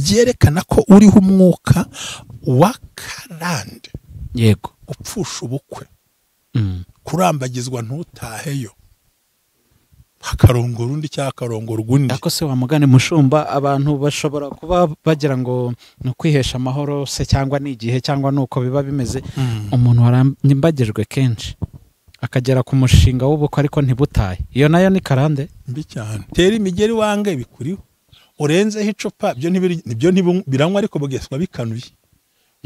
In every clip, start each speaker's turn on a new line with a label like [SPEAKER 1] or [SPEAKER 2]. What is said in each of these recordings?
[SPEAKER 1] byerekana ko uriho umwuka wa karande.
[SPEAKER 2] Yego.
[SPEAKER 1] Upfusha ubukwe. Kurambagizwa ntutaheyo. Hakarongora undi cyangwa akarongora undi.
[SPEAKER 2] Ariko se wamugane mushumba, abantu bashobora kuba bagira ngo ni ukwihesha amahoro se cyangwa ni igihe cyangwa nuko biba bimeze. Umuntu warambagijwe kenshi akagera ku mushinga w'ubukwe ariko ntibutahe, iyo nayo ni karande
[SPEAKER 1] mbi cyane. Tera imigeri wange bikuriho, urenzeho icupa byo nibyo ntibiranywa ariko bugeswa bikanuye,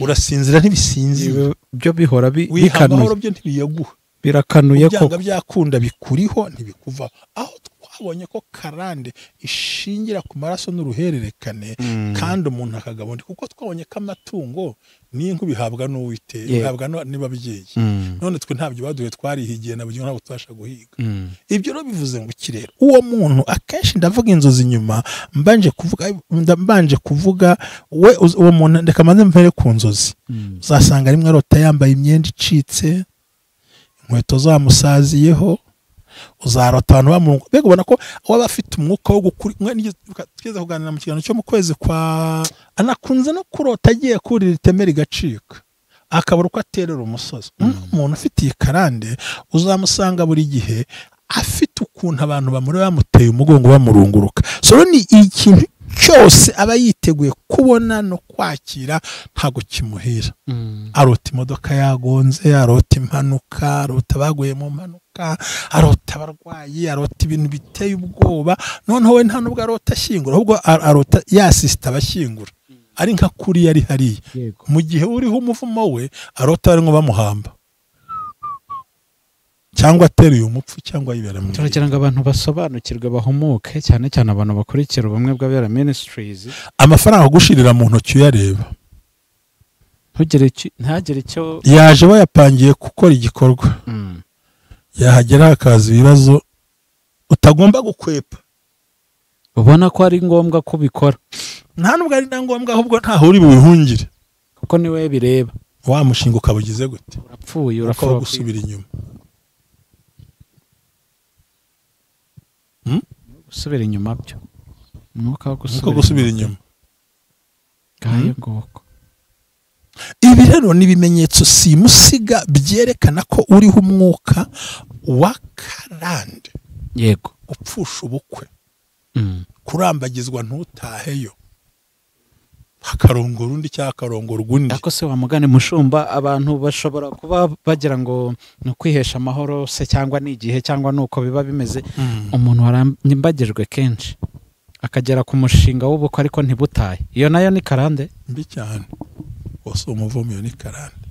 [SPEAKER 1] urasinzira ntibisinzira,
[SPEAKER 2] byo bihora bikanuye,
[SPEAKER 1] byo ntibiyaguha,
[SPEAKER 2] birakanuye
[SPEAKER 1] ko byanga byakunda bikuriho ntibikuva. Aho twabonye ko karande ishingira ku maraso n'uruhererekane, kandi umuntu akagabona, kuko twabonye ko amatungo n'inku bihabwa n'Uwiteka, bihabwa n'ababyeyi. None twe ntabyo baduhe, twarihigiye na bugingo ntabwo tubasha guhiga. Ibyo rero bivuze ngo iki rero, uwo muntu akenshi ndavuga inzozi nyuma mbanje kuvuga we uwo muntu, ndeka manze mpere ku nzozi. Uzasanga rimwe arota yambaye imyenda icitse, inkweto zamusaziyeho, uzarota abantu bamurunga. Mbega ubona ko waba afite umwuka wo gukuri. Twigeze kuganira mu kiganiro cyo mu kwezi kwa, anakunze no kurota agiye kurira iteme rigacika, akabura uko aterera umusozi. Umuntu ufite iyi karande uzamusanga buri gihe afite ukuntu abantu bamureba bamuteye umugongo bamurunguruka. So ni ikintu cyose aba yiteguye kubona no kwakira, ntago kimuhira. Arota imodoka yagonze, arota impanuka, arota baguye mu mpanuka, arota abarwayi, arota ibintu biteye ubwoba. Noneho we nta nubwo arota ashyingura, ahubwo arota yasisita abashyingura, ari nka kuri yari hariya. Mu gihe uriho umuvumo we arota barimo bamuhamba, cyangwa ateruye umupfu, cyangwa yibera mu.
[SPEAKER 2] Turagira ngo abantu basobanukirwe bahumuke, cyane cyane abantu bakurikira ubumwe bw'Abera Ministries.
[SPEAKER 1] Amafaranga gushirira mu ntoki uyareba,
[SPEAKER 2] ntagire icyo
[SPEAKER 1] yaje bayapangiye gukora igikorwa, yahagera hakaza ibibazo utagomba gukwepa,
[SPEAKER 2] ubona ko ari ngombwa kubikora.
[SPEAKER 1] Nta nubwo ari na ngombwa, ahubwo ntaho uri bubihungire,
[SPEAKER 2] kuko niwe bireba.
[SPEAKER 1] Wa mushinga ukabugize gute?
[SPEAKER 2] Urapfuye, urapfuye
[SPEAKER 1] gusubira inyuma.
[SPEAKER 2] Gusubira inyuma byo umwuka wo
[SPEAKER 1] gusubira inyuma.
[SPEAKER 2] Ngayo ngoko.
[SPEAKER 1] Ibi rero ni ibimenyetso simusiga byerekana ko uriho umwuka wa karande.
[SPEAKER 2] Yego.
[SPEAKER 1] Upfusha ubukwe, kurambagizwa ntutaheyo, hakarongora undi cyangwa akarongora undi.
[SPEAKER 2] Ariko se wamugane mushumba, abantu bashobora kuba bagira ngo ni ukwihesha amahoro se cyangwa ni igihe cyangwa nuko biba bimeze. Umuntu warambagijwe kenshi akagera ku mushinga w'ubukwe ariko ntibutahe, iyo nayo ni karande
[SPEAKER 1] mbi cyane. Wose umuvumo iyo ni karande.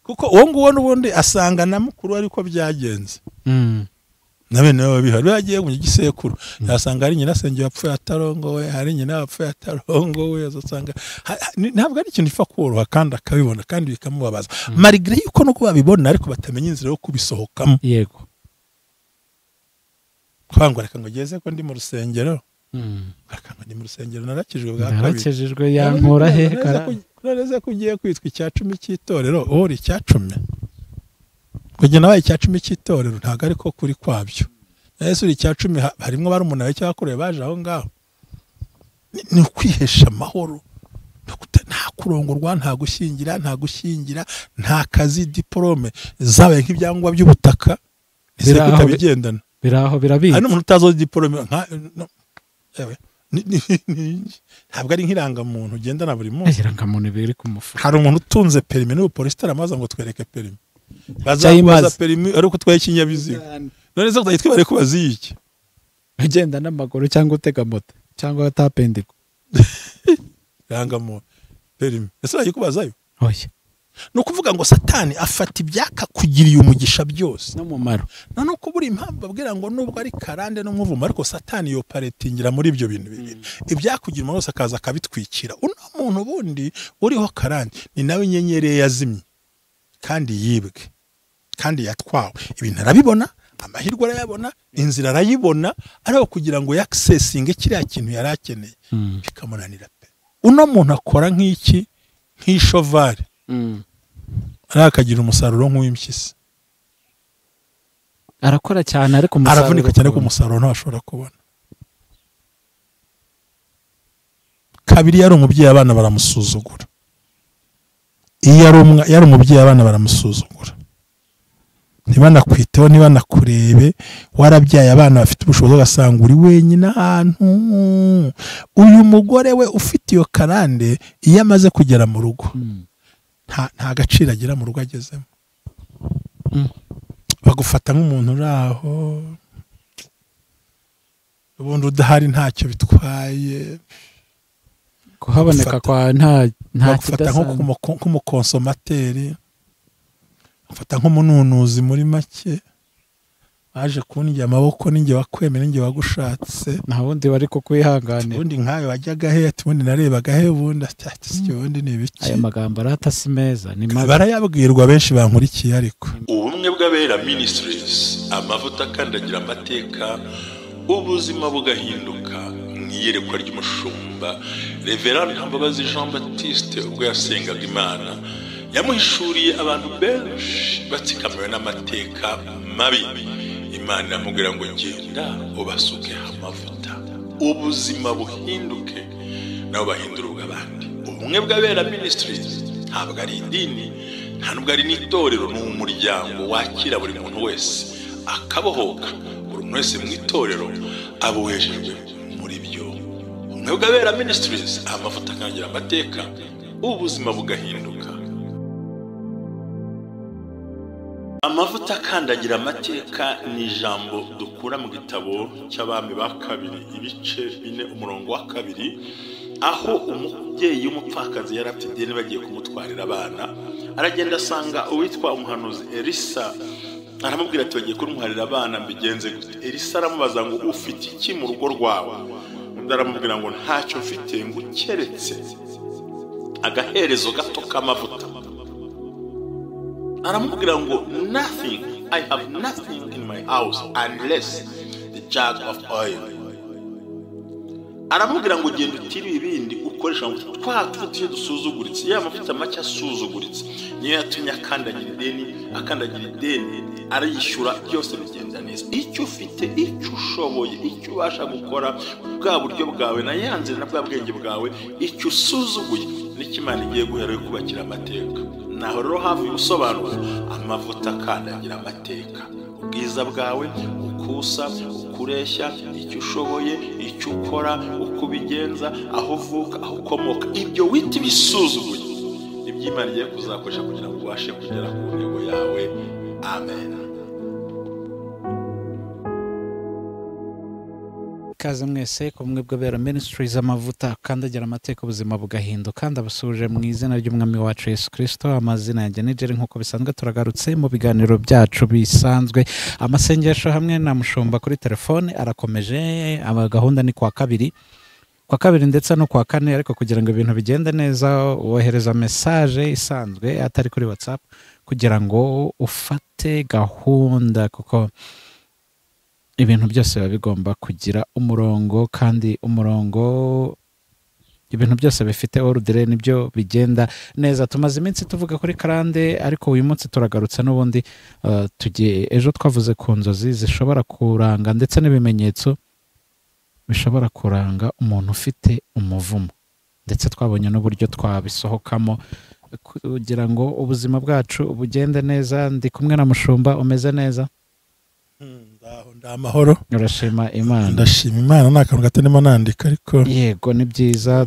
[SPEAKER 1] Kuko uwo nguwo n'ubundi asanga na mukuru ariko byagenze. Na bene baba yagiye mu gisekuru, yasanga ari nyina senge yapfuye atarongowe, hari nyina yapfuye atarongowe, azasanga ntabwo ari ikintu ifa koroha, kandi akabibona kandi bikamubabaza. Malgré yuko no kubabibona ariko batamenya inzira yo kubisohokamo.
[SPEAKER 2] Yego.
[SPEAKER 1] Kwangwa reka ngo geze ko ndi mu rusengero. Reka ngo ndi mu rusengero narakijwe bwa kabiri.
[SPEAKER 2] Narakijijwe yankura he kara.
[SPEAKER 1] Noneze ko ugiye kwitwa icya 10 cy'itorero, uri icya 10. Kujya nabaye icya 10 cy'itorero ntago ariko kuri kwabyo. Yesu uri icya 10 harimo barumuna we cyakoreye baje aho ngaho. Ni ukwihesha amahoro. Nta kurongorwa, nta gushyingira, nta gushyingira, nta kazi, diplome zabaye nk'ibyangombwa by'ubutaka ese kutabigendana.
[SPEAKER 2] Biraho birabitse.
[SPEAKER 1] Hari umuntu utazo diplome nka ntabwo ari nk'irangamuntu ugendana buri munsi.
[SPEAKER 2] Irangamuntu biri ku mufuka.
[SPEAKER 1] Hari umuntu utunze perimi n'ubupolisi aramaza ngo twereke perimi. Bazakubaza perimi ariko utwaye ikinyabiziga. None se utayitwe bari kubaza iki?
[SPEAKER 2] Ugenda n'amaguru cyangwa utega moto cyangwa utapendiko.
[SPEAKER 1] Irangamuntu perimi. Ese urayikubazayo?
[SPEAKER 2] Oya.
[SPEAKER 1] No kuvuga ngo Satani afata ibyaka kugiriye umugisha byose
[SPEAKER 2] n'umumaro.
[SPEAKER 1] None uko buri impamvu babwira ngo nubwo ari karande n'umuvumo, ariko Satani yo paretingira muri ibyo bintu bibiri, ibyakugira umumaro akaza akabitwikira. Uno muntu bundi uriho karande ni nawe inyenyeri yazimye kandi yibwe kandi yatwawe. Ibintu arabibona, amahirwe arayabona, inzira arayibona, ariko kugira ngo yaccessinge kiriya kintu yari akeneye bikamunanira pe. Uno muntu akora nk'iki, nk'ishovari, arakagira umusaruro nk'uw'impyisi.
[SPEAKER 2] Arakora cyane ariko umusaruro
[SPEAKER 1] aravunika cyane, ko umusaruro ntashobora kubona. Kabiri, yari umubyeyi abana baramusuzugura. Iyo yari umubyeyi abana baramusuzugura, ntibanakwiteho, ntibanakurebe. Warabyaye abana bafite ubushobozi, ugasanga uri wenyine ahantu. Uyu mugore we ufite iyo karande, iyo amaze kugera mu rugo nta gaciro agira mu rugo agezemo. Bagufata nk'umuntu uri aho, ubundi udahari ntacyo bitwaye.
[SPEAKER 2] Kuhaboneka kwa nta
[SPEAKER 1] bagufata nk'umukonsomateri, bagufata nk'umununuzi. Muri make, waje kundya amaboko, ninjye wakwemera, ninjye wagushatse,
[SPEAKER 2] nta wundi wari kukwihanganira.
[SPEAKER 1] Ubundi nkawe wajyaga he? Ati ubundi narebaga he? Ubundi ati ubundi ni ibiki?
[SPEAKER 2] Ayo magambo arata si meza, ni mabi,
[SPEAKER 1] barayabwirwa benshi bankurikiye. Ariko
[SPEAKER 3] Ubumwe bw'Abera Ministries, amavuta akandagira amateka, ubuzima bugahinduka. Mu iyerekwa ry'umushumba Reverend Ntambabazi Jean Baptiste, ubwo yasengaga Imana, yamuhishuriye abantu benshi batsikamiwe n'amateka mabi. Imana iramubwira ngo genda ubasukeho amavuta, ubuzima buhinduke, nabo bahindura ubw'abandi. Ubumwe bw'Abera Ministries ntabwo ari idini, nta nubwo ari n'itorero, ni umuryango wakira buri muntu wese akabohoka. Buri muntu wese mu itorero abohejejwe muri byo. Ubumwe bw'Abera Ministries, amavuta akangira amateka, ubuzima bugahinduka. Amavuta akandagira amateka ni ijambo dukura mu gitabo cy'Abami ba Kabiri, ibice 4, umurongo wa 2, aho umubyeyi w'umupfakazi yari afite ideni, bagiye kumutwarira abana. Aragenda asanga uwitwa umuhanuzi Elisa, aramubwira ati bagiye kuntwarira abana, mbigenze gute? Elisa aramubaza ngo ufite iki mu rugo rwawe? Undi aramubwira ngo ntacyo mfite, ngo ukeretse agaherezo gato k'amavuta. Aramubwira ngo nothing, I have nothing in my house unless the jug of oil. Aramubwira ngo genda utire ibindi ukoresha ngo twa tuvuta dusuzuguritse, ya mavuta make asuzuguritse niyo yatumye akandagira ideni, akandagira ideni arayishyura, byose bigenda neza. Icyo ufite, icyo ushoboye, icyo ubasha gukora, bwa buryo bwawe na ya nzira na bwa bwenge bwawe, icyo usuzuguye nicyo Imana igiye guhera yo kubakira amateka. Naho rero havuye ubusobanuro amavuta akandagira amateka. Ubwiza bwawe, ukusa, ukureshya, icyo ushoboye, icyo ukora, uko ubigenza, aho uvuka, aho ukomoka, ibyo wita ibisuzuguye nibyo Imana igiye kuzakoresha kugira ngo ubashe kugera ku ntego yawe. Amen.
[SPEAKER 2] Ikaze mwese ku Bumwe bw'Abera Ministries, amavuta akandagira amateka, ubuzima bugahinduka. Ndabasuje mu izina ry'Umwami wacu Yesu Kristo. Amazina yanjye ni Jerry, nk'uko bisanzwe turagarutse mu biganiro byacu bisanzwe. Amasengesho hamwe na mushumba kuri telefone arakomeje. Gahunda ni kuwa kabiri, kwa kabiri ndetse no kuwa kane, ariko kugira ngo ibintu bigende neza wohereza message isanzwe atari kuri WhatsApp kugira ngo ufate gahunda, kuko ibintu byose biba bigomba kugira umurongo, kandi umurongo ibintu byose bifite ordre nibyo bigenda neza. Tumaze iminsi tuvuga kuri karande, ariko uyu munsi turagarutse n'ubundi. Tugiye, ejo twavuze ku nzozi zishobora kuranga ndetse n'ibimenyetso bishobora kuranga umuntu ufite umuvumo, ndetse twabonye n'uburyo twabisohokamo kugira ngo ubuzima bwacu bugende neza. Ndi kumwe na mushumba, umeze neza?
[SPEAKER 1] Ndaho, ndamahoro.
[SPEAKER 2] Urashima Imana?
[SPEAKER 1] Ndashima Imana, nta kantu gato ndimo nandika, ariko
[SPEAKER 2] yego ni byiza.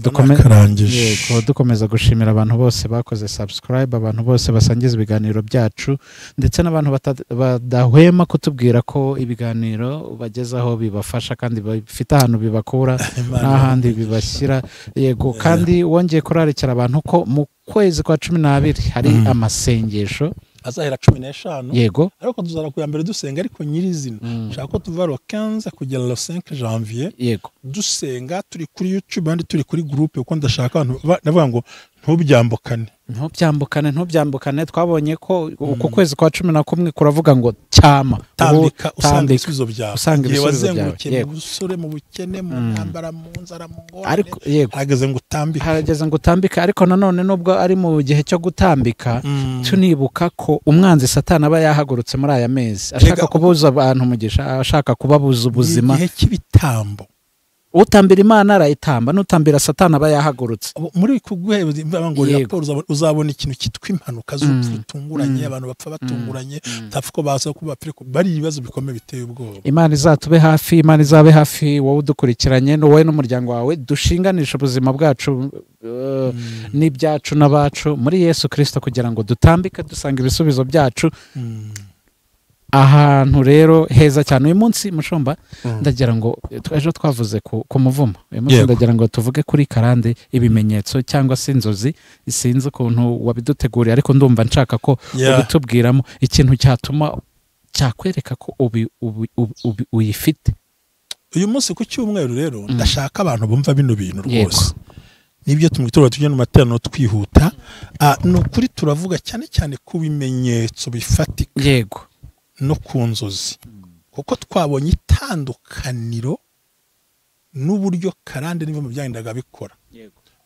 [SPEAKER 2] Yego, dukomeza gushimira abantu bose bakoze subscribe, abantu bose basangiza ibiganiro byacu, ndetse n'abantu badahwema kutubwira ko ibiganiro bagezaho bibafasha kandi bifite ahantu bibakura n'ahandi bibashyira. Yego, kandi wongeye kurarikira abantu ko mu kwezi kwa 12 hari amasengesho
[SPEAKER 1] azahera 15.
[SPEAKER 2] Yego,
[SPEAKER 1] ariko tuzara ku ya mbere dusenga, ariko nyirizina nshaka ko tuva le 15 kugera le 5 janvier.
[SPEAKER 2] Yego,
[SPEAKER 1] dusenga turi kuri YouTube kandi turi kuri groupe, kuko ndashaka abantu navuga ngo ntubyambukane,
[SPEAKER 2] ntubyambukane, ntubyambukane. Twabonye ko uko kwezi kwa 11 kuravuga ngo cyama
[SPEAKER 1] tambika usanga ibisubizo byawe,
[SPEAKER 2] usanga ibisubizo byawe.
[SPEAKER 1] Mu busore, mu bukene, mu ntambara, mu nzara, mu ngorane,
[SPEAKER 2] ariko yego
[SPEAKER 1] hageze ngo utambike,
[SPEAKER 2] harageze ngo utambike. Ariko nanone nubwo ari mu gihe cyo gutambika, tunibuka ko umwanzi Satani aba yahagurutse muri aya mezi ashaka kubuza abantu umugisha, ashaka kubabuza ubuzima.
[SPEAKER 1] Igihe cy'ibitambo,
[SPEAKER 2] Utambira Imana arayitamba, n'utambira Satani aba yahagurutse.
[SPEAKER 1] Muri kuguheba ngo raporo uzabona ikintu cyitwa impanuka z'urupfu rutunguranye, abantu bapfa batunguranye, utapfa ko baza ko bapfire, bari ibibazo bikomeye biteye ubwoba.
[SPEAKER 2] Imana izatube hafi, Imana izabe hafi wowe udukurikiranye, wowe n'umuryango wawe, dushinganisha ubuzima bwacu n'ibyacu n'abacu muri Yesu Kristo, kugira ngo dutambike dusanga ibisubizo byacu ahantu rero heza cyane. Uyu munsi mushumba ndagira ngo ejo twavuze ku muvumo, uyu munsi ndagira ngo tuvuge kuri karande, ibimenyetso cyangwa se inzozi. Sinzi ukuntu wabiduteguriye, ariko ndumva nshaka ko ubitubwiramo ikintu cyatuma cyakwereka ko uyifite.
[SPEAKER 1] Uyu munsi ku cyumweru rero ndashaka abantu bumva bino bintu rwose, nibyo tumwitora tujye mu materaniro twihuta. Ni ukuri turavuga cyane cyane ku bimenyetso bifatika,
[SPEAKER 2] yego,
[SPEAKER 1] no ku nzozi, kuko twabonye itandukaniro n'uburyo karande niba mu byagendaga bikora.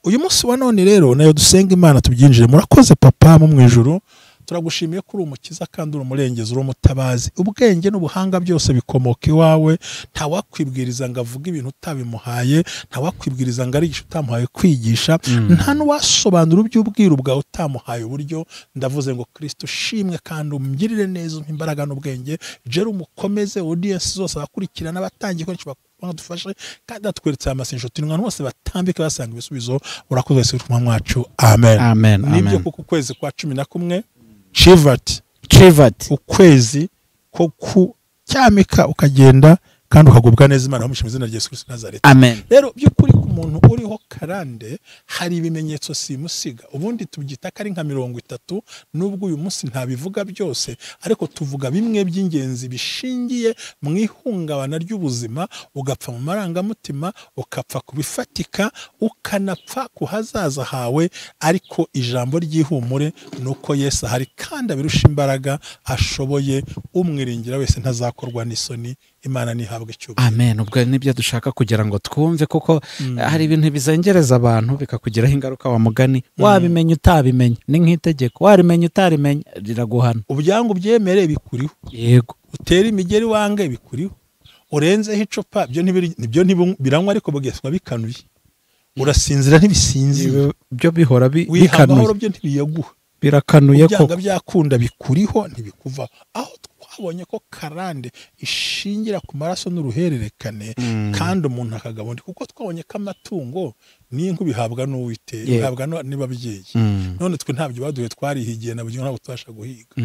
[SPEAKER 1] Uyu munsi wa none rero nayo dusenga Imana tubyinjire. Murakoze papa mu ijuru, turagushimiye ko uri umukiza kandi uri umurengezi, uri umutabazi. Ubwenge n'ubuhanga byose bikomoka iwawe. Ntawakwibwiriza ngo avuge ibintu utabimuhaye, ntawakwibwiriza ngo arigishe utamuhaye kwigisha, nta n'uwasobanura iby'ubwiru bwawe utamuhaye uburyo. Ndavuze ngo Kristo ushimwe kandi umugirire neza, umpe imbaraga n'ubwenge. Jera umukomeze, audience zose abakurikirana abatangiye dufashe kandi atweretse amasengesho turi abantu bose batambike basanga ibisubizo. Urakoze wese uri mwacu. Amen.
[SPEAKER 2] Amen.
[SPEAKER 1] Nibyo kuko ukwezi kwa 11 Chivat, ukwezi ko kucyamika ukagenda kandi ukagubwa neza. Imana mu izina rya Yesu Kristo Nazareti.
[SPEAKER 2] Amen.
[SPEAKER 1] Rero by'ukuri ku muntu uriho karande hari ibimenyetso simusiga. Ubundi tubyita ko ari nka 30, nubwo uyu munsi ntabivuga byose, ariko tuvuga bimwe by'ingenzi bishingiye mu ihungabana ry'ubuzima, ugapfa mu marangamutima, ukapfa kubifatika, ukanapfa ku hazaza hawe. Ariko ijambo ry'ihumure nuko Yesu ahari kandi abirusha imbaraga, ashoboye, umwiringira wese ntazakorwa n'isoni. Imana nihabwe icyubahiro.
[SPEAKER 2] Amen. Ubwo nibyo dushaka kugira ngo twumve, kuko hari ibintu bizengereza abantu bikakugiraho ingaruka wa mugani, wabimenya utabimenya ni nk'itegeko, warimenya utarimenya riraguhana.
[SPEAKER 1] Ubyango ubyemere bikuriho,
[SPEAKER 2] yego,
[SPEAKER 1] utera imigeri wange bikuriho, urenzeho icupa byo nibyo ntibiranywa ariko bugeswa bikanuye, urasinzira ntibisinzira,
[SPEAKER 2] byo bihora bikanuye,
[SPEAKER 1] byo ntibiyaguha,
[SPEAKER 2] birakanuye koko,
[SPEAKER 1] byanga byakunda bikuriho ntibikuva. Aho twabonye ko karande ishingira ku maraso n'uruhererekane, kandi umuntu akagabona, kuko twabonye ko amatungo n'inka bihabwa n'Uwiteka, bihabwa n'ababyeyi. None twe ntabyo baduhe, twarihigiye na bugingo ntabwo tubasha guhiga.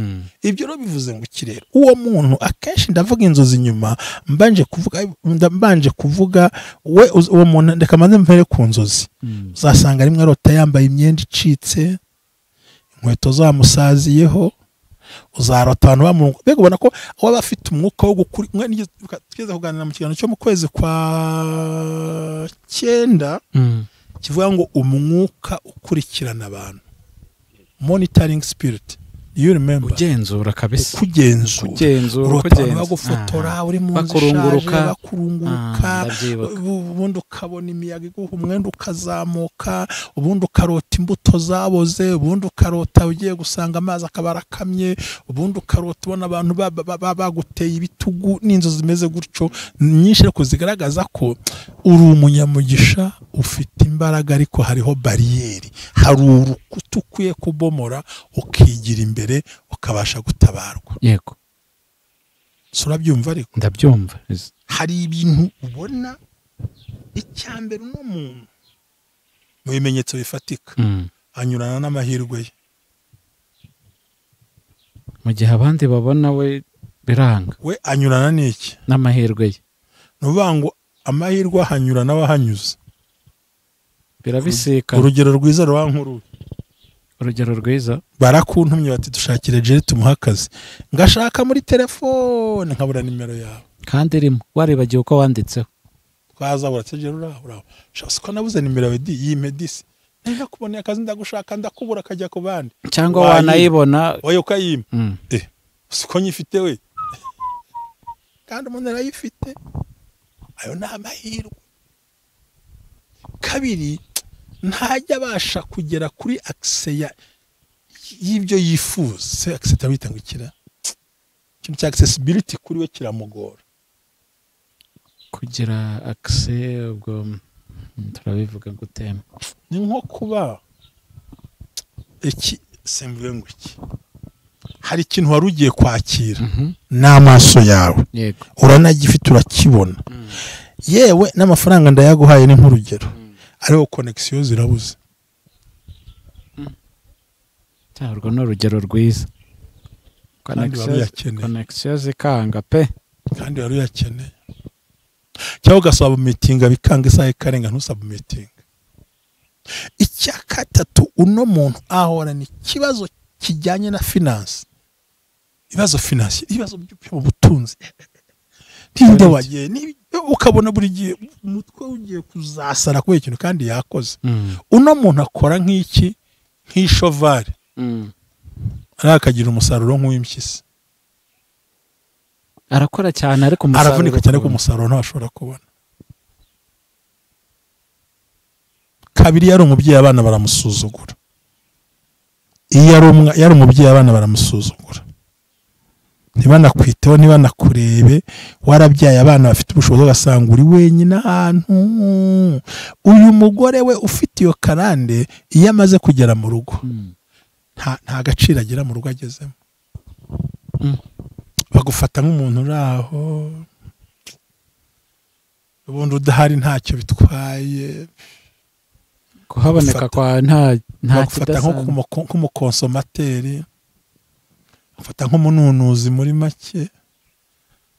[SPEAKER 1] Ibyo rero bivuze ngo iki rero, uwo muntu akenshi ndavuga inzozi nyuma, mbanje kuvuga we uwo muntu, ndeka manze mpere ku nzozi. Uzasanga rimwe arota yambaye imyenda icitse, inkweto zamusaziyeho, uzarota abantu bamurungu. Mbega ubona ko waba afite umwuka wo gukuri. Twigeze kuganira mu kiganiro cyo mu kwezi kwa 9 kivuga ngo umwuka ukurikirana abantu, monitoring spirit. You remember?
[SPEAKER 2] Ugenzura kabisa,
[SPEAKER 1] kugenzura, urota bagufotora uri mu nzu ishaje, bakurunguruka, ubundi ukabona imiyaga iguha umwenda ukazamuka, ubundi ukarota imbuto zaboze, ubundi ukarota ugiye gusanga amazi akaba arakamye, ubundi ukarota ubona abantu baguteye ibitugu n'inzu zimeze gutyo nyinshi, ariko zigaragaza ko uri umunyamugisha, ufite imbaraga, ariko hariho bariyeri, hari urukuta ukwiye kubomora ukigira imbere ukabasha gutabarwa.
[SPEAKER 2] Yego,
[SPEAKER 1] urabyumva? Ariko
[SPEAKER 2] ndabyumva.
[SPEAKER 1] Hari ibintu ubona, icyambere uno muntu mu bimenyetso bifatika anyurana n'amahirwe ye,
[SPEAKER 2] mu gihe abandi babona we biranga,
[SPEAKER 1] we anyurana n'iki?
[SPEAKER 2] N'amahirwe ye.
[SPEAKER 1] Ni ukuvuga ngo amahirwe ahanyura n'abahanyuze,
[SPEAKER 2] birabisika.
[SPEAKER 1] Urugero rwiza rwa nkuru,
[SPEAKER 2] urugero rwiza,
[SPEAKER 1] barakuntumye bati dushakire Jerry tumuha akazi, ngashaka muri telefone nkabura nimero yawe
[SPEAKER 2] kandi irimo, waribagiwe uko wanditseho,
[SPEAKER 1] twazabura Jerry uraho siko nabuze nimero yawe di yimpe disi, nenda kubona akazi ndagushaka ndakubura akajya ku bandi,
[SPEAKER 2] cyangwa wanayibona
[SPEAKER 1] wowe ukayimpa, siko nyifite we kandi umuntu arayifite. Ayo ni amahirwe. Kabiri, ntajya abasha kugera kuri access y'ibyo yifuza. Access tabita ngo ikira, ikintu cya accessibility kuri we kiramugora.
[SPEAKER 2] Kugira access ubwo turabivuga gute?
[SPEAKER 1] Ni nko kuba iki simvuge ngo iki, hari ikintu wari ugiye kwakira n'amaso yawe, uranagifite urakibona, yewe n'amafaranga ndayaguhaye ni nk'urugero, ariko connection zirabuze.
[SPEAKER 2] Urwo ni urugero rwiza. Connection zikanga pe,
[SPEAKER 1] kandi wari uyakeneye. Cyangwa ugasaba meeting bikanga isaha ikarenga ntusaba meeting. Icya gatatu, uno muntu ahorana ikibazo kijyanye na finance, ibibazo finance, ibibazo by'ubutunzi. Ninde wagiye ukabona buri gihe umutwe ugiye kuzasara kubera ikintu kandi yakoze. Uno muntu akora nk'iki, nk'ishovari, arakagira umusaruro nk'uw'impyisi.
[SPEAKER 2] Arakora cyane ariko umusaruro
[SPEAKER 1] aravunika cyane ko umusaruro ntashobora kubona. Kabiri, yari umubyeyi abana baramusuzugura. Iyo yari umubyeyi abana baramusuzugura, ntibanakwiteho, ntibanakurebe. Warabyaye abana bafite ubushobozi ugasanga uri wenyine ahantu. Uyu mugore we ufite iyo karande, iyo amaze kugera mu rugo nta gaciro agira mu rugo agezemo. Bagufata nk'umuntu uri aho, ubundi udahari ntacyo bitwaye.
[SPEAKER 2] Kuhaboneka kwa nta
[SPEAKER 1] bagufata nk'umukonsomateri, bagufata nk'umununuzi muri make.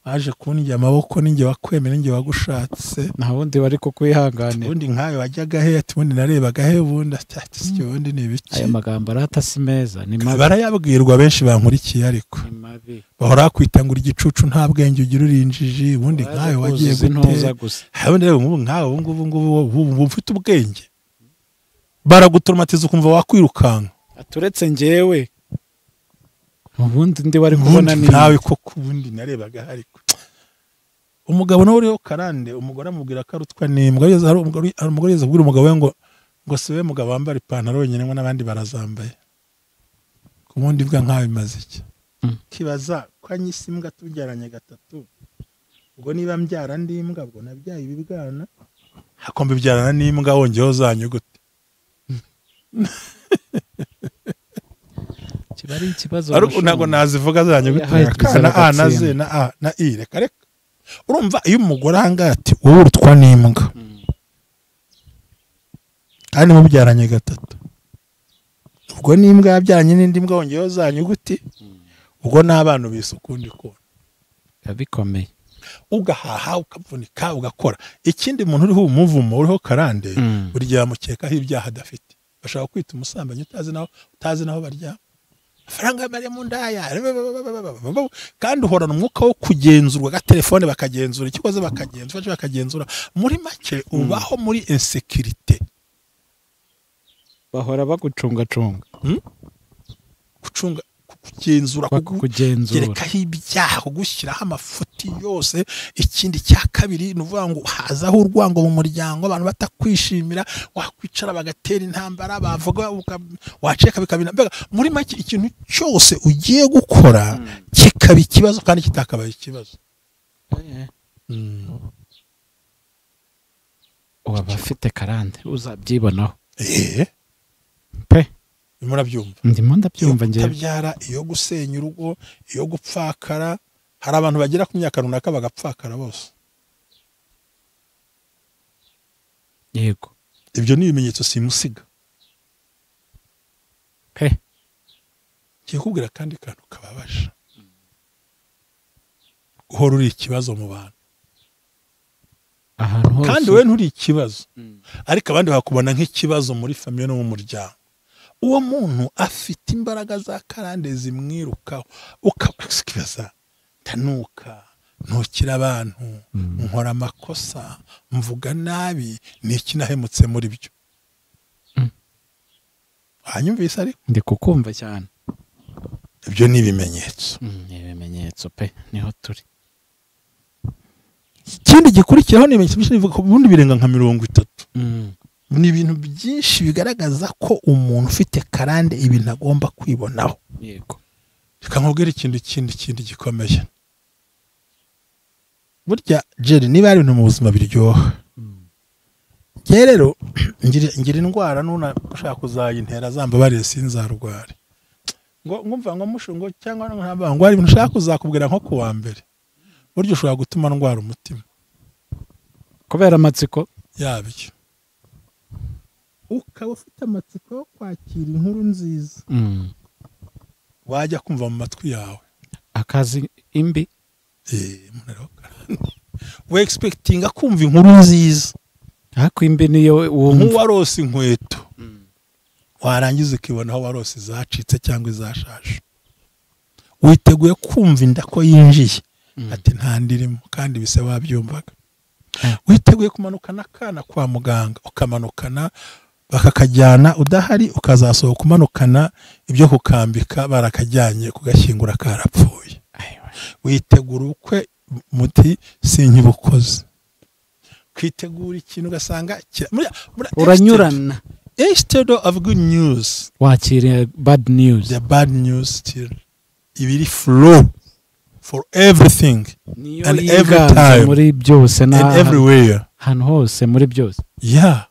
[SPEAKER 1] Baje kundya amaboko ninjye wakwemera, ninjye wagushatse,
[SPEAKER 2] nta wundi wari kukwihanganira.
[SPEAKER 1] Ubundi nkawe wajyaga he, ati ubundi narebaga he, ubundi ati ubundi ni ibiki.
[SPEAKER 2] Ayo magambo arata si meza, ni mabi.
[SPEAKER 1] Barayabwirwa benshi bankurikiye, ariko bahora bakwita ngo uri igicucu, nta bwenge ugira, uri injiji. Ubundi nkawe wagiye gute? Ubundi rero nk'ubu nkawe ubu ngubu ufite ubwenge, baragutoromatiza ukumva wakwirukanka.
[SPEAKER 2] Aturetse njyewe ubundi ndi wari kubona ni
[SPEAKER 1] nawe koko, ubundi narebaga. Ariko umugabo nawe uriho karande, umugore amubwira ko arutwa n'imbwa. Hari umugore yeza kubwira umugabo we ngo si we mugabo wambara ipantaro wenyine, ngo n'abandi barazambaye. Ubundi bwa nkawe bimaze iki? Kibaza ko anyise imbwa tubyaranye gatatu, ubwo niba mbyara ndi imbwa, ubwo nabyaye ibibwana, hakombe byarana n'imbwa wongeyeho zanyugute.
[SPEAKER 2] Kibari ikibazo.
[SPEAKER 1] Ariko ntago nazivuga zanyugute na a na z na a na i. Reka reka. Urumva iyo umugore ahangaha ati wowe urutwa n'imbwa kandi mubyaranye gatatu, ubwo n'imbwa yabyaranye n'indi mbwa wongeyeho zanyuguti, ubwo n'abana bise ukundi kuntu.
[SPEAKER 2] Bikomeye.
[SPEAKER 1] Ugahaha ukavunika ugakora. Ikindi muntu uriho umuvumo, uriho karande, buri gihe bamukekaho ibyaha adafite. Bashaka kwita umusambanyi utazi naho baryama. Amafaranga yamariye mu ndaya. Kandi uhorana umwuka wo kugenzurwa, agatelefone bakagenzura, ikikoze bakagenzura, bakagenzura. Muri make ubaho muri insécurité.
[SPEAKER 2] Bahora bagucungacunga.
[SPEAKER 1] Gucunga, kugenzura, kugerekaho ibyaha, kugushyiraho amafuti yose. Ikindi cya kabiri ni uvuga ngo hazaho urwango mu muryango, abantu batakwishimira, wakwicara bagatera intambara, bavuga waceka bikabina. Mbega muri make ikintu cyose ugiye gukora kikaba ikibazo kandi kitakabaye ikibazo.
[SPEAKER 2] Waba afite karande uzabyibonaho. Pe
[SPEAKER 1] murabyumva.
[SPEAKER 2] Ndimo ndabyumva ngiye.
[SPEAKER 1] Kutabyara, iyo gusenya urugo, iyo gupfakara. Hari abantu bagera ku myaka runaka bagapfakara bose.
[SPEAKER 2] Yego.
[SPEAKER 1] Ibyo ni ibimenyetso simusiga.
[SPEAKER 2] Pe.
[SPEAKER 1] Ngiye kubwira kandi kantu kababaje. Uhora uri ikibazo mu bantu.
[SPEAKER 2] Ahantu hose.
[SPEAKER 1] Kandi wowe nturi ikibazo. Ariko abandi bakubona nk'ikibazo muri famille no mu muryango. Uwo muntu afite imbaraga za karande zimwirukaho. Ukabaza tanuka, ntukira abantu, nkora amakosa, mvuga nabi, niki nahemutse muri byo. Hanyumvise ariko
[SPEAKER 2] ndi kukumva cyane.
[SPEAKER 1] Ibyo ni ibimenyetso.
[SPEAKER 2] Ni ibimenyetso pe, niho turi.
[SPEAKER 1] Ikindi gikurikiraho ni ibimenyetso byinshi bivuga ubundi birenga nka 30. Ni ibintu byinshi bigaragaza ko umuntu ufite karande ibintu agomba kwibonaho.
[SPEAKER 2] Yego.
[SPEAKER 1] Reka nkubwire ikindi gikomeye. Burya Jerry, niba ari ibintu mu buzima biryoha, njye rero ngira indwara nuna ushaka kuzayintera zambabariye sinzarware, ngo ngumva ngo mushungo cyangwa ngo ngo hari ibintu ushaka kuzakubwira nko kuwa mbere, burya ushobora gutuma ndwara umutima
[SPEAKER 2] kubera amatsiko
[SPEAKER 1] yabyo. Ukaba ufite amatsiko yo kwakira inkuru nziza, wajya kumva mu matwi yawe
[SPEAKER 2] akazi imbi.
[SPEAKER 1] We expectinga kumva inkuru nziza,
[SPEAKER 2] ariko imbi niyo wumva.
[SPEAKER 1] Nk'uwarose inkweto, warangiza ukibona aho warose zacitse cyangwa izashaje, witeguye kumva inda ko yinjiye, ati nta ndirimo kandi bise wabyumvaga. Witeguye kumanukana akana kwa muganga, ukamanukana bakakajyana udahari, ukazasohoka umanukana ibyo kukambika barakajyanye kugashyingura karapfuye. Witegura ubukwe muti sinkibukoze, kwitegura ikintu ugasanga
[SPEAKER 2] uranyurana.
[SPEAKER 1] Instead of good news
[SPEAKER 2] wakira bad news.
[SPEAKER 1] The bad news still ibiri flow for everything and every time,
[SPEAKER 2] muri byose na
[SPEAKER 1] and everywhere,
[SPEAKER 2] ahantu hose muri byose.
[SPEAKER 1] Yeah,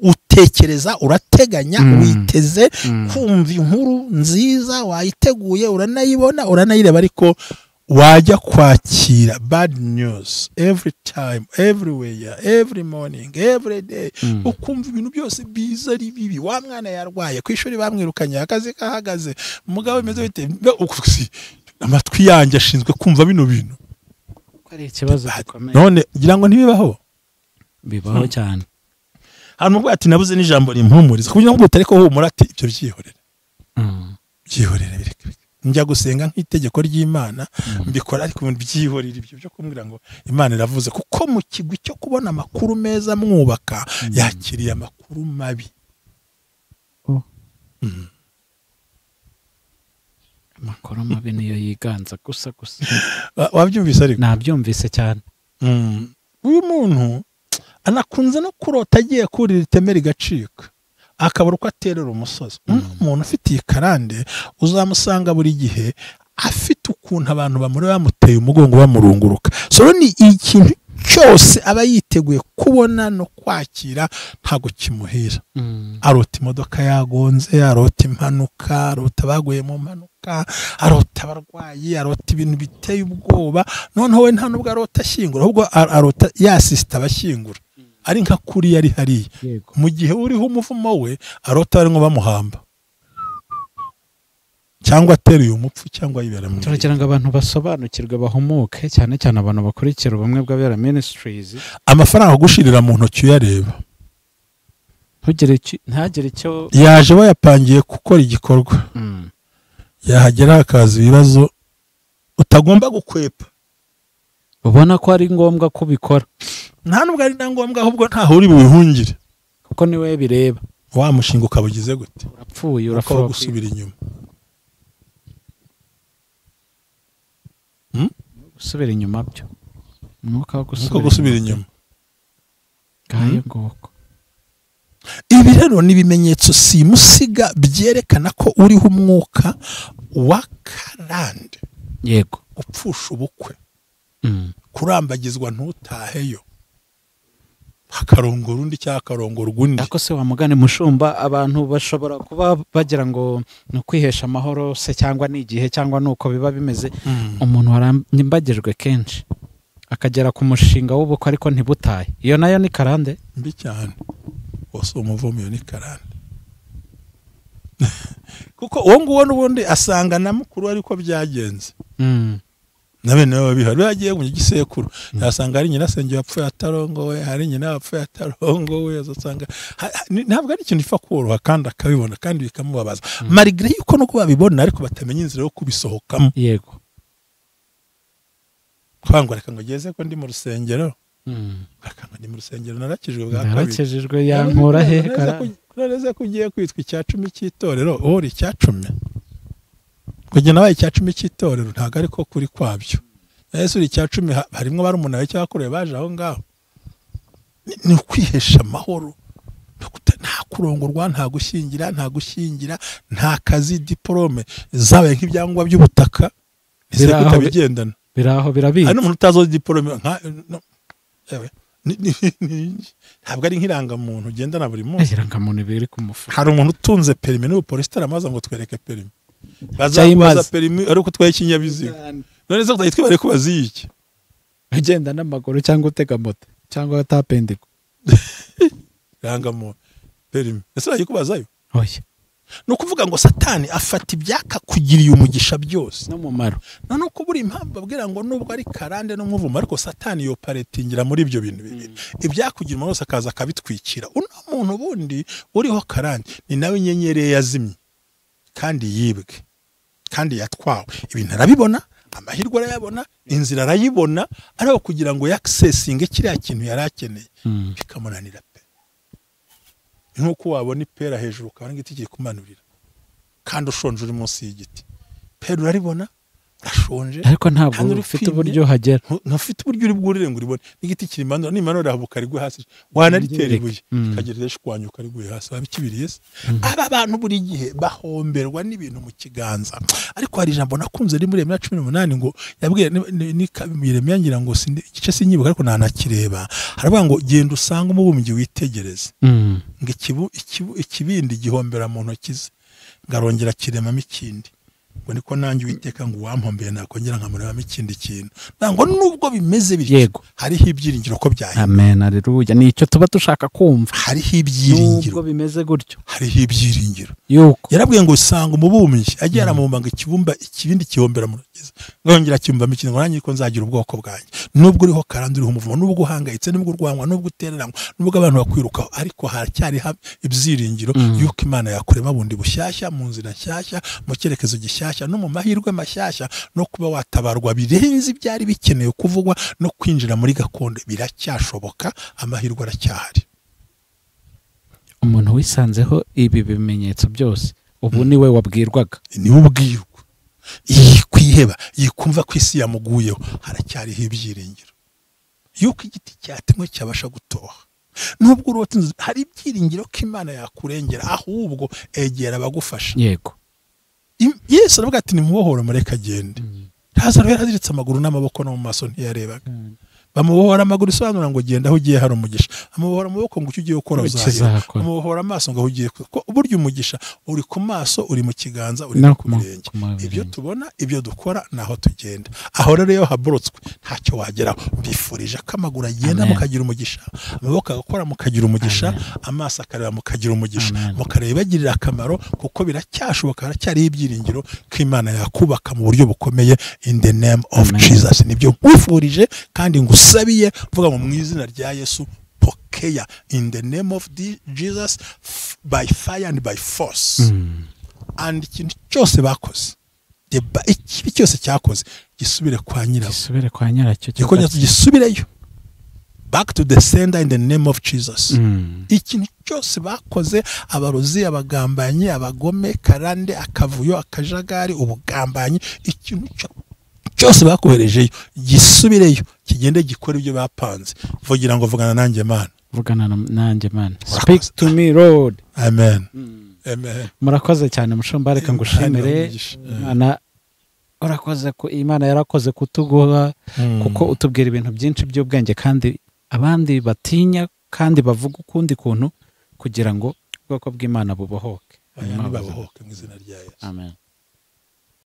[SPEAKER 1] utekereza, urateganya, witeze kumva inkuru nziza, wayiteguye, uranayibona, uranayireba, ariko wajya kwakira bad news every time, everywhere, every morning, every day. Ukumva ibintu byose biza ari bibi. Wa mwana yarwaye ku ishuri bamwirukanye, akazi kahagaze, umugabo bimeze bite, amatwi yanjye ashinzwe kumva bino bintu.
[SPEAKER 2] Ko ari ikibazo gikomeye.
[SPEAKER 1] None ngira ngo ntibibaho,
[SPEAKER 2] bibaho cyane.
[SPEAKER 1] Hano ubwo ati nabuze n'ijambo rimpumuriza kugira ngo utariko humura, ati ibyo byihorere, byihorere bireke. Njya gusenga nk'itegeko ry'Imana mbikora, ariko byihorere ibyo byo kumbwira ngo Imana iravuze, kuko mu kigwi cyo kubona amakuru meza mwubaka yakiriye amakuru mabi.
[SPEAKER 2] Amakuru mabi niyo yiganza gusa gusa.
[SPEAKER 1] Wabyumvise ariko?
[SPEAKER 2] Nabyumvise cyane.
[SPEAKER 1] Uyu muntu anakunze no kurota agiye kurira iteme rigacika, akabura uko aterera umusozi. Umuntu ufite iyi karande uzamusanga buri gihe afite ukuntu abantu bamuri bamuteye umugongo bamurunguruka. So ni ikintu cyose aba yiteguye kubona no kwakira ntago kimuhira. Arota imodoka yagonze, arota impanuka, arota baguye mu mpanuka, arota abarwayi, arota ibintu biteye ubwoba. Noneho we nta nubwo arota ashyingura, ahubwo arota yasisita abashyingura, ari nka kuri yari hariya. Mu gihe uriho umuvumo we arota barimo bamuhamba, cyangwa ateruye umupfu, cyangwa yibera mu.
[SPEAKER 2] Turagira ngo abantu basobanukirwe bahumuke, cyane cyane abantu bakurikira ubumwe bw'Abera Ministries.
[SPEAKER 1] Amafaranga agushirira mu ntoki uyareba,
[SPEAKER 2] ntagire icyo
[SPEAKER 1] yaje bayapangiye gukora igikorwa, yahagera hakaza ibibazo utagomba gukwepa,
[SPEAKER 2] ubona ko ari ngombwa kubikora.
[SPEAKER 1] Nta nubwo ari na ngombwa, ahubwo ntaho uri bubihungire,
[SPEAKER 2] kuko niwe bireba.
[SPEAKER 1] Wa mushinga ukabugize gute?
[SPEAKER 2] Urapfuye, urapfuye
[SPEAKER 1] gusubira inyuma.
[SPEAKER 2] Gusubira inyuma byo umwuka wo
[SPEAKER 1] gusubira inyuma.
[SPEAKER 2] Ngayo ngoko.
[SPEAKER 1] Ibi rero ni ibimenyetso simusiga byerekana ko uriho umwuka wa karande.
[SPEAKER 2] Yego.
[SPEAKER 1] Gupfusha ubukwe, kurambagizwa ntutaheyo, hakarongora undi cyangwa akarongorwa undi.
[SPEAKER 2] Ariko se wamugane mushumba, abantu bashobora kuba bagira ngo ni ukwihesha amahoro se, cyangwa ni igihe, cyangwa nuko biba bimeze. Umuntu warambagijwe kenshi akagera ku mushinga w'ubukwe ariko ntibutahe, iyo nayo ni karande
[SPEAKER 1] mbi cyane. Wose umuvumo iyo ni karande. Kuko uwo nguwo n'ubundi asanga na mukuru ariko byagenze. Na bene baba bihari bagiye mu gisekuru, yasanga ari nyina senge wapfuye atarongowe, hari nyina wapfuye atarongowe, azasanga ntabwo ari ikintu ifa koroha, kandi akabibona kandi bikamubabaza. Malgré yuko nuko babibona ariko batamenya inzira yo kubisohokamo.
[SPEAKER 2] Yego.
[SPEAKER 1] Kwangwa reka ngo ngeze ko ndi mu rusengero. Reka ngo ndi mu rusengero narakijwe bwa kabiri.
[SPEAKER 2] Narakijijwe yankura he kara.
[SPEAKER 1] Noneze ko ugiye kwitwa icya 10 cy'itorero, uri icya 10. Kujya nabaye icya 10 cy'itorero ntago ariko kuri kwabyo. Yesu uri icya 10 harimo barumuna we cyakoreye baje aho ngaho. Ni ukwihesha amahoro. Nta kurongorwa, nta gushyingira, nta gushyingira, nta kazi, diplome zabaye nk'ibyangombwa by'ubutaka, ese kutabigendana.
[SPEAKER 2] Biraho birabizi.
[SPEAKER 1] Hari n'umuntu utazi diplome nka ewe ntabwo ari nk'irangamuntu ugendana buri munsi.
[SPEAKER 2] Irangamuntu biri ku mufuka.
[SPEAKER 1] Hari umuntu utunze perimi n'ubupolisi aramaza ngo twereke perimi. Bazakubaza perimi ariko utwaye ikinyabiziga. None se utayitwe bari kubaza iki?
[SPEAKER 2] Ugenda n'amaguru cyangwa utega moto cyangwa tapendiko.
[SPEAKER 1] Irangamuntu perimi. Ese bayikubazayo?
[SPEAKER 2] Oya.
[SPEAKER 1] No kuvuga ngo Satani afata ibyakakugiriye umugisha byose
[SPEAKER 2] n'umumaro.
[SPEAKER 1] None uko buri impamvu babwira ngo nubwo ari karande n'umuvumo ariko Satani yo paretingira muri ibyo bintu bibiri. Ibyakugira umumaro akaza akabitwikira. Uno muntu bundi uriho karande ni nawe inyenyeri yazimye kandi yibwe kandi yatwawe. Ibintu arabibona, amahirwe arayabona, inzira arayibona, ariko kugira ngo yaccessinge kiriya kintu yarakeneye bikamunanira pe. Nkuko wabona ipera hejuru ukabona igiti kiri kumanurira kandi ushonje uri munsi y'igiti, pera uraribona urashonje
[SPEAKER 2] ariko ntabwo ufite uburyo hagera,
[SPEAKER 1] ntufite uburyo uri bwurire ngo uribone. N'igiti kiri manura nimanura habuka rigwe hasi, wanaritera ibuye kagerera shwanyuka riguye hasi babikibiriye se. Aba bantu buri gihe bahomberwa n'ibintu mu kiganza. Ariko hari ijambo nakunze riri muri Yeremiya 18 ngo yabwiye ni Yeremiya ngira ngo igice sinyibuka ariko nanakireba, haravuga ngo genda usanga umubumbyi witegereze ngo ikibindi gihombera mu ntoki ze, ngarongera kiremamo ikindi. Ngo niko nanjye Uwiteka ngo wampombeye nakongera nkamurebamo ikindi kintu. Ngo nubwo bimeze bityo hariho ibyiringiro ko byahinduka.
[SPEAKER 2] Amen, haleluya. Ni icyo tuba dushaka kumva.
[SPEAKER 1] Hariho ibyiringiro
[SPEAKER 2] nubwo bimeze gutyo,
[SPEAKER 1] hariho ibyiringiro.
[SPEAKER 2] Yuko
[SPEAKER 1] yarabwiye ngo usanga umubumbyi agiye aramubumba ngo ikibumba ikibindi kihombera mu ntoki ze, ngongera kibumbamo ikindi, ngo nanjye ko nzagira ubwoko bwanjye. Nubwo uriho karande, uriho umuvumo, nubwo uhangayitse, nubwo urwanywa, nubwo utereranywa, nubwo abantu bakwirukaho, ariko haracyari ibyiringiro yuko Imana yakurema bundi bushyashya, mu nzira nshyashya, mu cyerekezo gishyashya, no mu mahirwe mashyashya, no kuba watabarwa birenze ibyari bikenewe kuvugwa, no kwinjira muri gakondo biracyashoboka, amahirwe aracyahari.
[SPEAKER 2] Umuntu wisanzeho ibi bimenyetso byose ubu niwe wabwirwaga,
[SPEAKER 1] niwe ubwirwa. Yikwiheba, yikumva ko isi yamuguyeho, haracyariho ibyiringiro yuko igiti cyatemwe cyabasha gutoha. Nubwo urota inzu, hari ibyiringiro ko Imana yakurengera, ahubwo egera abagufasha.
[SPEAKER 2] Yego.
[SPEAKER 1] Yesu aravuga ati nimubohore mureke agende. Lazaro yaraziritse amaguru n'amaboko no mu maso ntiyarebaga. Bamubohora amaguru isobanura ngo genda aho ugiye hari umugisha, amubohora amaboko ngo icyo ugiye gukora uzahera, amubohora amaso ngo aho ugiye, ko burya umugisha uri ku maso, uri mu kiganza, uri ku birenge. Ibyo tubona, ibyo dukora, naho tugenda. Aho rero iyo haborotswe ntacyo wageraho. Mbifurije ko amaguru agenda mukagira umugisha, amaboko agakora mukagira umugisha, amaso akareba mukagira umugisha, mukareba ibagirira akamaro, kuko biracyashoboka, haracyariho ibyiringiro ko Imana yakubaka mu buryo bukomeye in the name of Jesus. Nibyo nkwifurije kandi ngusabiye, mvuga ngo mu izina rya Yesu, pokea in the name of Jesus by fire and by force. And ikintu cyose bakoze, ikibi cyose cyakoze gisubire kwa nyiracyo,
[SPEAKER 2] gisubire kwa nyiracyo,
[SPEAKER 1] gisubireyo, back to the sender in the name of Jesus. Ikintu cyose bakoze, abarozi, abagambanyi, abagome, karande, akavuyo, akajagari, ubugambanyi, ikintu cyose bakoherejeyo gisubireyo, kigende gikora ibyo bapanze. Vugira ngo vugana nanjye Mana,
[SPEAKER 2] vugana nanjye Mana, speak to me Lord.
[SPEAKER 1] Amen. Amen.
[SPEAKER 2] Murakoze cyane mushumba, reka ngushimire Imana. Urakoze ko Imana yarakoze kutuguha, kuko utubwira ibintu byinshi by'ubwenge kandi abandi batinya kandi bavuga ukundi kuntu kugira ngo ubwoko bw'Imana bubohoke.
[SPEAKER 1] Babohoke mu izina rya Yesu.
[SPEAKER 2] Amen.